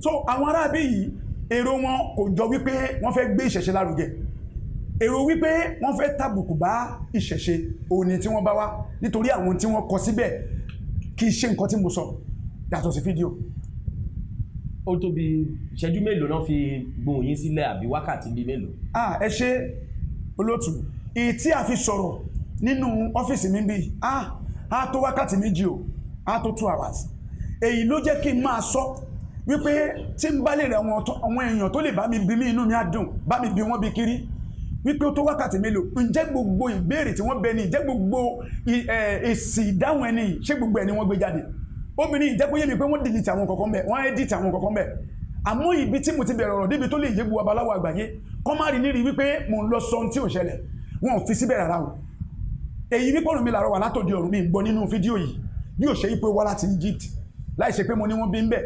So àwọn aráabí yìí, èrò wọn kò jọ wípé wọ́n fẹ́ gbé ìṣẹ̀ṣe lárugẹ. Èrò wípé wọ́n fẹ́ tàbùkù bá ìṣẹ̀ṣe òní tí wọ́n bá wá, nítorí àwọn tí wọ́n kọ síbẹ̀ kì í ṣe nǹkan tí mo sọ, yàtọ̀ sí fídíò. Ó tó bí ìṣẹ́jú mélòó náà fi gbohùn yín sílẹ̀, àbí wákàtí bíi mélòó? Ah, ẹ ṣe, olóòtú. Èyí tí a fi sọ̀rọ̀ nínú ọ́fíìsì mi bí, ah, á tó wákàtí 2 o, á tó 2 hours. Èyí ló jẹ́ kí n máa sọ wípé tí n bá lè rẹ̀ àwọn èèyàn tó lè bá mi bí mi, inú mi á dùn, bá mi bí wọ́n bí kiri wípé ó tó wákàtí mélòó. Ǹjẹ́ gbogbo ìbéèrè tí wọ́n bẹ ní, ǹjẹ́ gbogbo èsì ìdáhùn ẹni, ṣé gbogbo ẹni wọ́n gbé jáde? Obìnrin ìjẹ́ kó yé mi pé wọ́n delete àwọn kọ̀ọ̀kan bẹ̀, wọ́n edit àwọn kọ̀ọ̀kan bẹ̀. Àmọ́ ibi tí mo ti bẹ̀rẹ̀ ọ̀rọ̀ débi tó lè yé gbogbo babaláwo àgbáyé, kọ́ má rí nírí wípé mò ń lọ sọ ohun tí ò ṣẹlẹ̀, wọn ò fi síbẹ̀ rárá o. Èyí wípé ọ̀run mi làrọ̀ wà látòdì ọ̀run, mi ń gbọ́ nínú fídíò yìí bí ò ṣe wípé wá láti Egypt, láì ṣe pé mo ní wọ́n bí ń bẹ̀.